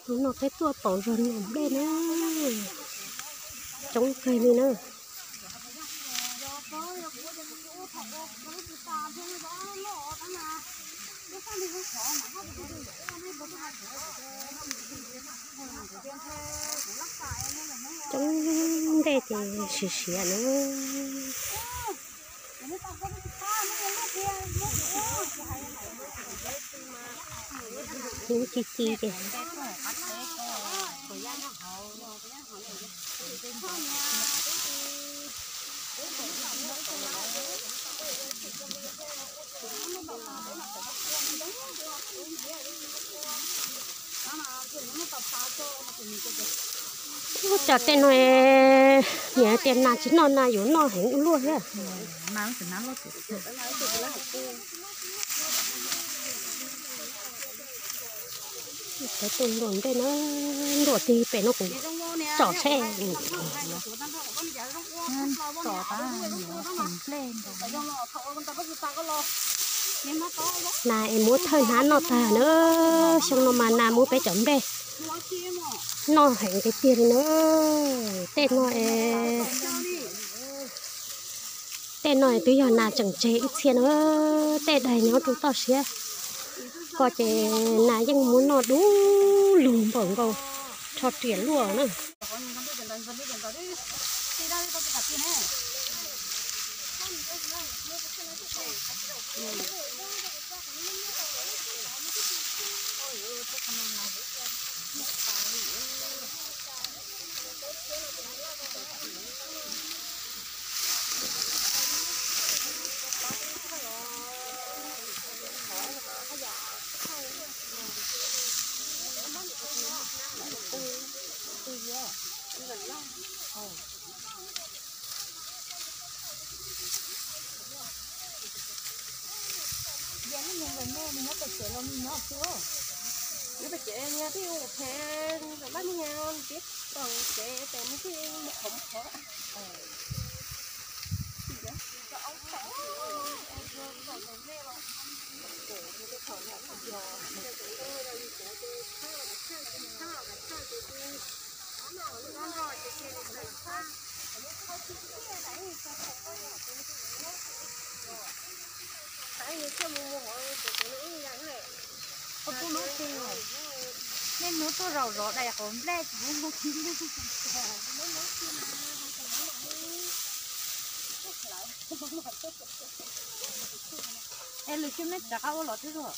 Hnub no peb tuaj pauv zog nplej na, coob kawg li na. Coob nplej ces siav siav na. Hnub ci ci ces ua cas tej no, niam tias nas tsis noj nas yuav noj heev ua luaj thiab. Cov tus nruam nplej na, nruam tig pem no kuv tsom seb. Nas es muab thawj hnab noj tag na, xyoo no mas nas muab peb cov nplej noj heev tiag tiag li na. Tej no es Tej no twb yog nas tseem tseg ib txhia na, tej daig nyob rau toj siab ko ces nas yeej muab noj dub lug npaum nkaus rho riam luaj na. Nej hnub tuaj zaum zov dais qhov nplej tsis muaj. Es lwm xyoo nej rov qab ua los twb zuag.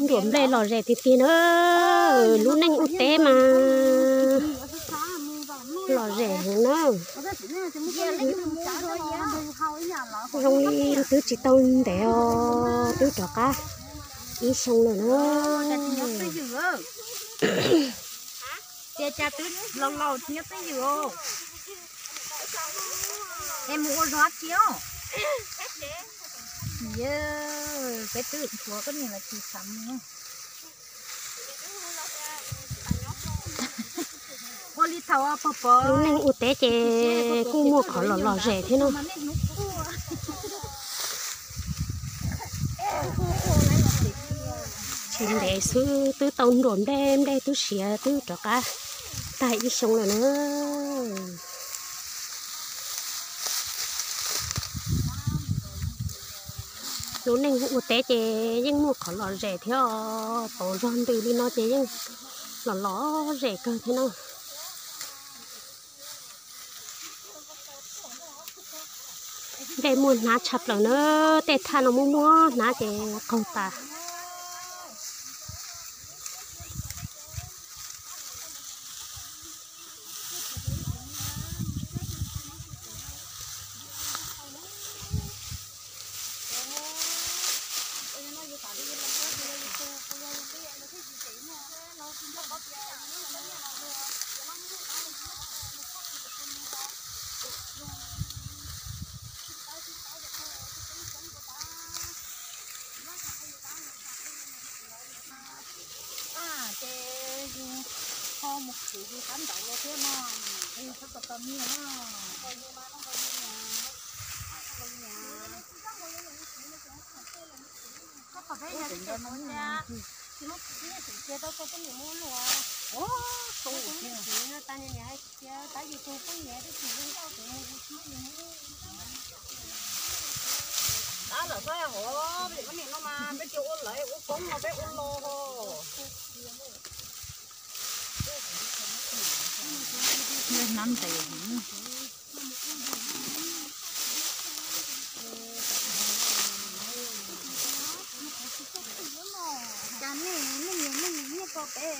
Nruam nplej lom zem tiag tiag na, lub neej ua teb mas lom zem heev na. Zoo li twb tsis tau ntev os, twb rov qab ib xyoo lawm na. Ces cas twb laus laus tsis nyob twj ywm os. Es mus ua zog tsi os. Yawg, peb twb nthuav koj niam los tsis xav mus. Ua li thaum pog pog lub neej ua teb ces kuj muaj qhov lom lom zem thiab no. Tsis ntev xwb twb tau nruam nplej, nplej twb siav twb rov qab tag ib xyoo lawm na. Lub neej ua teb ces yeej muaj qhov lom zem thiab os, pauv zog ntws li no ces yeej lom lom zem kawg thiab na. Nplej muaj hnab tshaj plaws na, tej thaj no muaj muaj hnab ces qaug tas. Ces yus ho mus khwv yus qab ntaus los thiab no, yus txhob tos tos nyiaj na. Tab lawm xwb hov, peb niam no mas peb tsis ua lawv ua koob no peb ua los. Hnab ntev. Cas nej, nej nyias nej nyias nyiaj rau peb,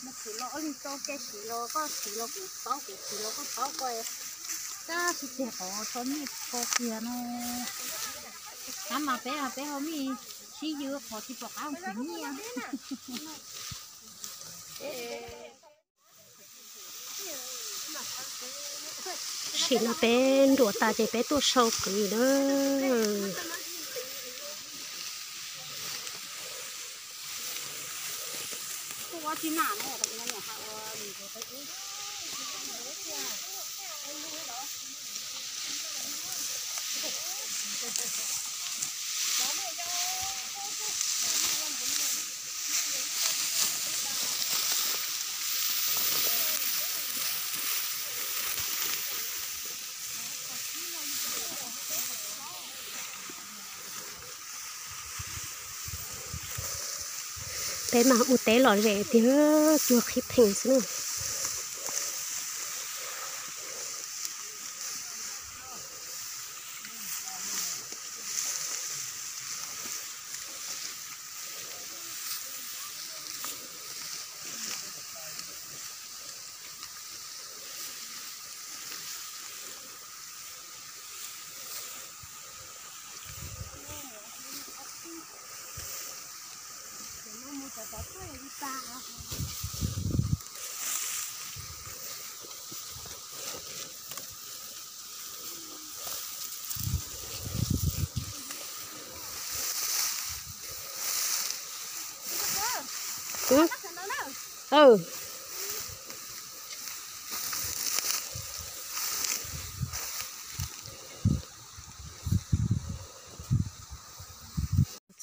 mus siv los ua li rau, ke siv los koj siv los kuv paub, kuv siv los koj paub ko. Tab sis tiag qhov tso nyiaj rau kiag no. Tab mas peb, peb ho me sib yws qhov tsis pom qab mus siv nyiaj. Tam sim no peb nruam tas ces peb tuaj sau kwv na. Peb mas ua teb lom zem tiag, cua qhib pheej xwb na.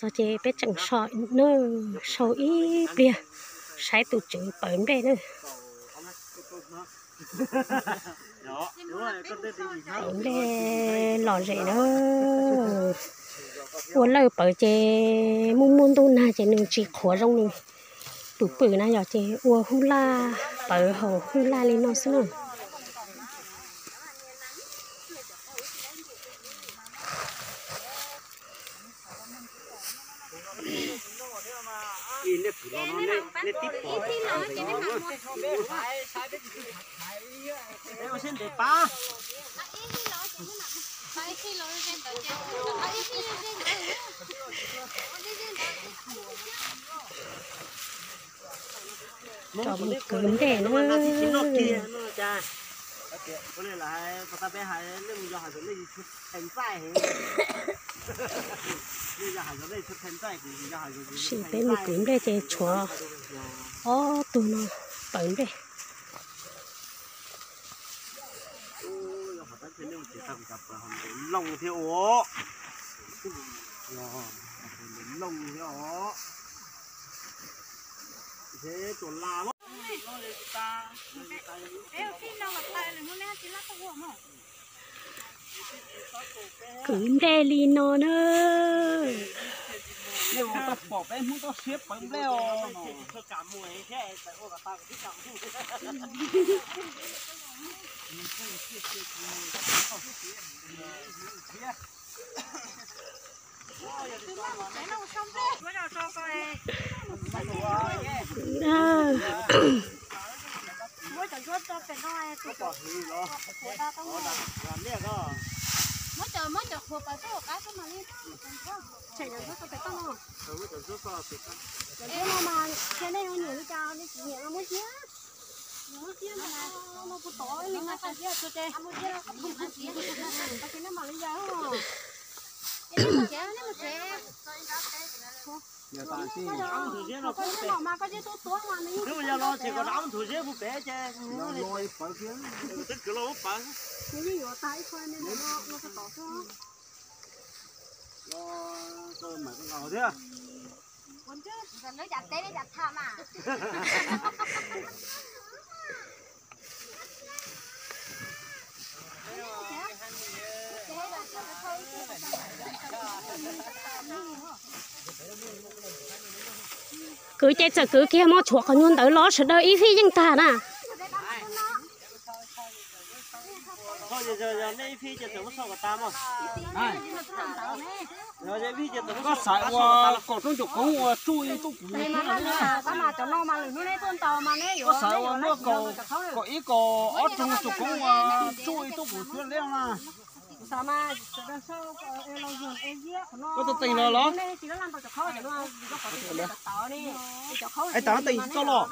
Txog ces peb tseem so na, sau ib pliag saib tus tswv pawv nplej na. Pawv nplej lom zem na. Ua lawj pawv ces muaj muaj ntuj nag ces nws tsis qhuav zoo li tus pwm na yom, ces ua hub laj, pawv hauv hub laj li no xwb na. Cov mus kwv nplej na. Sim peb mus kwv nplej ces tshuav ob tug no pawv nplej. Looj thiab os. Looj thiab os. Kwv nplej li no na. Nej ua tau pom peb Hmoob toj siab pawv nplej os. Yog los ces kom dab nthuav zeb puag pem ces twb kwv los pawv. Kwv ces txawm kwv kiag mog, tshuav qhov nyuag ntawd los sawv daws ib fij yeej tag na. Koj xav ua kaum roob cuam koob ua tsuj ib tug kuv, koj xav ua muab kaum ib kaum ob roob cuam koob ua tsuj ib tug kuv xwb li na. Koj tus teem los los? Es tam teem tsis txog los?